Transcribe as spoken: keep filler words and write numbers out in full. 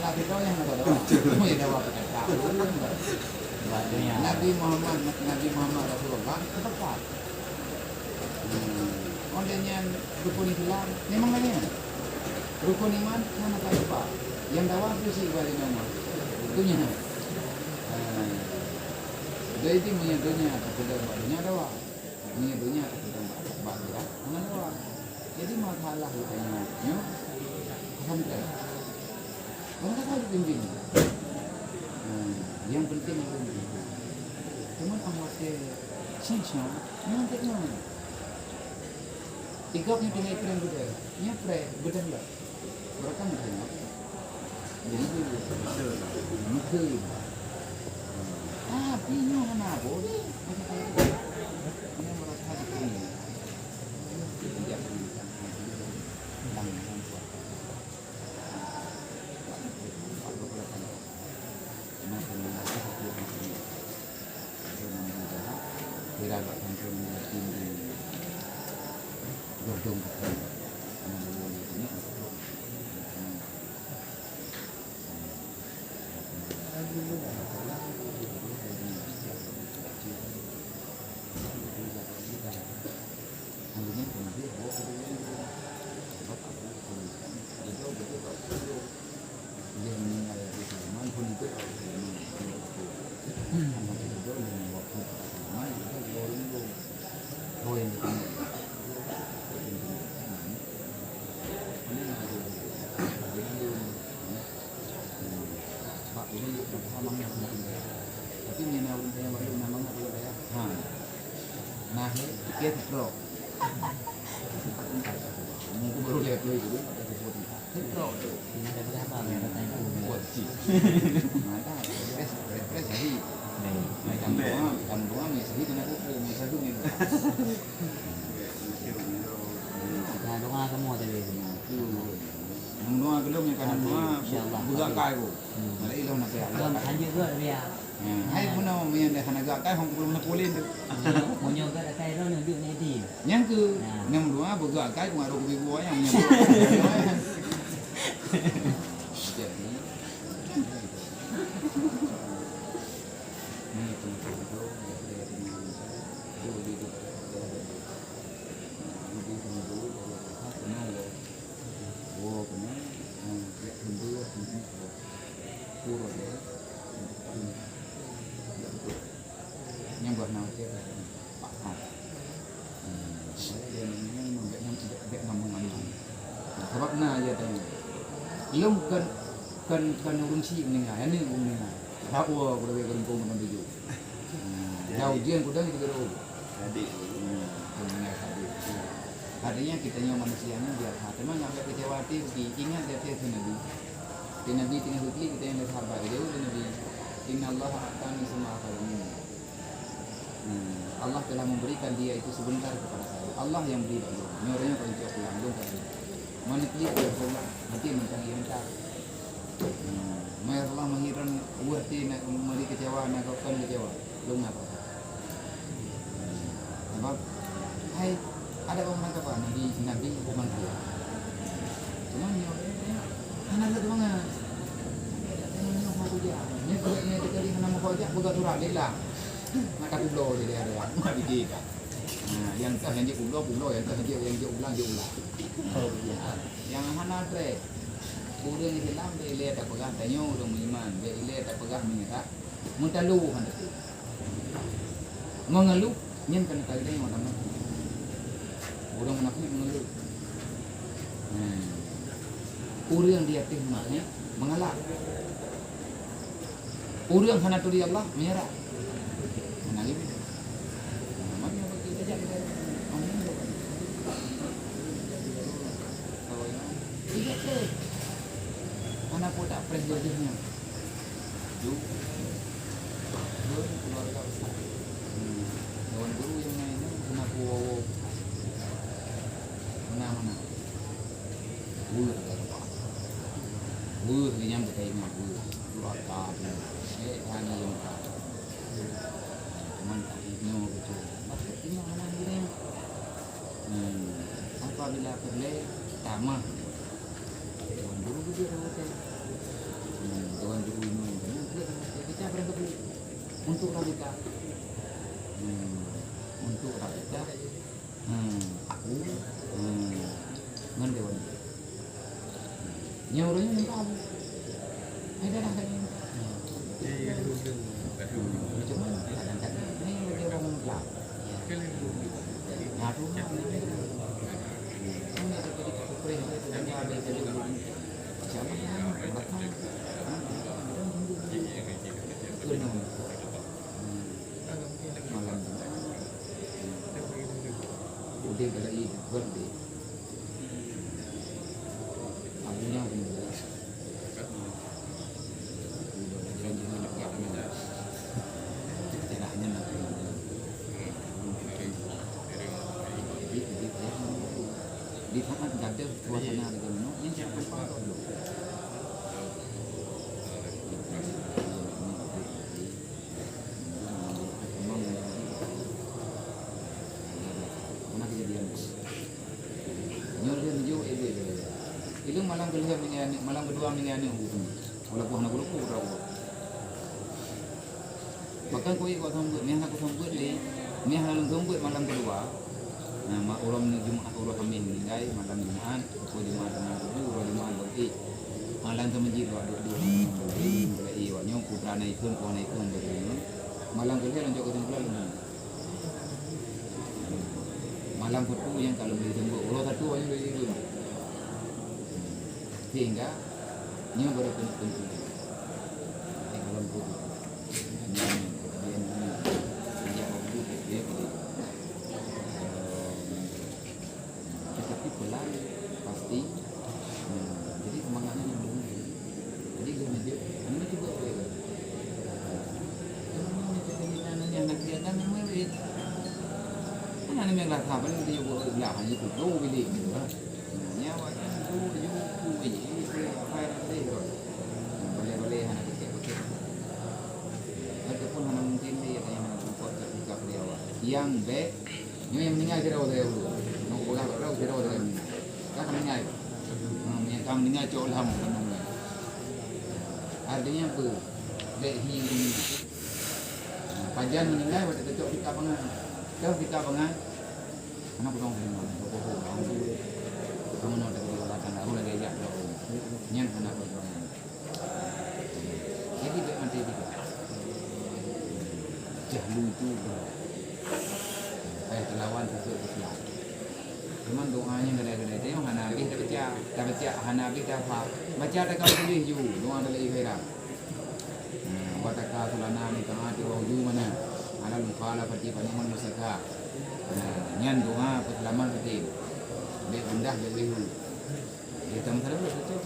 Kita nyang ada dawa. Cuma ya dawa kita tak. Nabi Muhammad, Nabi Muhammad Rasulullah, kita tak. Hmm. Oleh nyan rukun Islam memang lain. Rukun iman hana tak lupa. Yang dawa tu si ibarat nama. Itu nya. Ha. Jadi meunyoe donya tak pegang bak donya dawa. Meunyoe donya tak pegang bak, bak akhirat hana dawa. Jadi masalah kita nyoe, nyoe santai. Orang kata bimbing. Hmm, yang penting itu. Cuman awak ke sensor, memang tak nyaman. Igop ni tinggal iklan gudang. Nya pre, gudang lah. Berapa mungkin? Jadi, mungkin. Tapi nyoh hana boleh. Yang merasa dipilih. Tidak. Tapi meunyoe na ureueng tanya bak lôn, na mangat lôn bayar. Ha. Nah, he, tiket trok. Mungkin baru dia tu itu, pakai sesuatu. Trok tu. Ingat ada berapa? Buat sih. Maka, refresh, refresh jadi. Baik. Macam doa, macam doa, ni sendiri kena kuku, ni satu ni. Kita doa semua tadi semua. Nyang doa gelom nyang kana doa, insyaallah. Buka kai ko. Hmm. Mari ilong nak ya. Belum lanjut juga dia. Ya. Hai pun nama yang dah kana gak kai hong belum nak polin tu. Munyo gak kai dah nunjuk ni di. Nyang ke, ya. Nyang doa buka kai ko ada kubi buah yang nyang. Jadi, ni tu tu tu. Nyang buah na utai ka. Pak. Hmm. Sabab na ya tanya. Lom kan, kan, kan ureueng si meninggal, ya ni ureueng meninggal. Dakwa kuda ke kampung dengan tujuh. Hmm. Jauh jian kuda ni tiga ribu. Jadi, hmm, meninggal tadi. Artinya kita nyoe manusia ni biasa. Cuma nyang kecewa hati, ingat ya, Nabi. Di Nabi tengah berklik, kita yang sahabat. Dia Nabi, "Innallaha a'tani tsumma akhadha minni." Hmm, Allah telah memberikan dia itu sebentar kepada saya. Allah yang beri bagi dia. Nyoe orang yang paling pulang, belum kan. Mana klik dia Allah, nanti mentang yang tak. Hmm, mai Allah menghiran buah ti nak mari kecewa, nak kau kan kecewa. Belum nak apa. Sebab hai ada orang kata Nabi, Nabi bukan dia. Cuma nyoe hana lé bangai. Nyoe mau kerja. Nyoe kerja, nyoe kerja hana mau kerja, buka surat dia lah. Nak aku blow dia dia. Mak dia kan. Nah, yang tak yang dia blow, blow, yang tak dia yang dia ulang, dia ulang. Yang hana trek. Ureueng Islam bèk ilèe tapeugah tanyoe ureueng meuiman, bèk ilèe tapeugah meunyeurah. Meutalo hana teuh. Meungeuluh nyan keuneuk kalheuh nyoe lam até. Ureueng munafék meungeuluh. Nah, ureueng di ateueh mak nyan meungalak. Ureueng hana turi Allah meunyeurah. Hana lé beda. Hana peue tapreh jih nyan. Ju. Ju keluarga besar. Hmm. Dewan guru nyang na nyoe keuneuk woe-woe. Mana-mana. Weueh. Weueh nyang beukai ngon weueh. Durhaka. Eh, hana nyang ka. Cuman tak ingat betul. Maksud ingat hana gini. Hmm. Apabila peureulèe tamah. Wan guru geuh dah hotel. Untuk orang kita. Hmm. Untuk orang kita. Hmm. Aku. Hmm. Ngon dewan. Nyoe ureueng nyoe minta. Hai dah dah tadi. Cuma kadang-kadang ni lagi orang muda. Ya. Nah, tu mah ni. Ini ada tadi kupreh, tanya ada tadi. Siapa yang bakal? Kenapa? Malam tu. Udah berlari, berlari. Abunya udah. Di saat gadoh suasana lagi menok, yang siapa dulu? Pernah kejadian. Nyoe lheueh meujeuet, eh, eh, eh. Ilong malam keulheueh meunyoe aneuk, malam keudua meunyoe aneuk buku. Walaupun hana kuleupah, udah kuleupah. Bahkan keu ié keu sambot, meuh hana kusambot lé, meuh hana lôn sambot malam keudua. Nah, ma-, uroe Jumat, uroe Kamis meuninggai, malam Jumat, uroe Jumat teuma kubu, uroe Jumat lôn ék. Malam tu meujeuet lôn duek-duek, lôn ék, wak nyoe putra na ikon, puang na ikon, malam keulheueh lôn jok keusimpulan lôn. Malam Sabtu nyang ka lôn bri teumbok, uroe Sabtu awaknyan lôn bri teumbok. Sehingga nyoe baru keuneuk teungku. Di malam Sabtu. Nyan, kemudian ini, sejak waktu itu, dia boleh. Tetapi pelan, pasti. Hmm, jadi semangatnya nyambung. Jadi dia menyebut, "Anda cuba boleh kan?" Kan anda memang rasa paling dia buat belah, hanya tu, tu bilik gitu lah. Nyawa tu, tu, tu, tu, tu, apa yang ada tu. Boleh-boleh, hana kecil-kecil. Ataupun hana mungkin dia, yang hana tempat terbuka beliau. Yang baik, Nyoe nyang meuninggai sidroe saja ulôn. Nyoe peugah bak droe sidroe saja meuninggai. Kan ka meuninggai. Hmm, nyang ka meuninggai cok lham keunoe. Artinya apa? Bèk hi meuninggai. Pajan meuninggai watèe tacok tika pangan. Tacok tika pangan. Aneuk kudong keunoe. Kamu nak tak ada alasan, aku lagi ajak droe. Nyan hana perjuangan. Jadi, bèk maté juga. Jahlu itu payah teulawan sifat Islam. Cuman doa nyan gadai-gadai teuh hana habéh tabaca, tabaca hana habéh tahafal. Baca takam tuléh ju, doa dalam akhirat. Nah, wa takasulana min ta'ati wa ujumana alal mukhalafati fa ni'mal musta'an. Nah, nyan doa peuseulamat batin. Bèk gundah, bèk behu. Dia tak masalah, betul.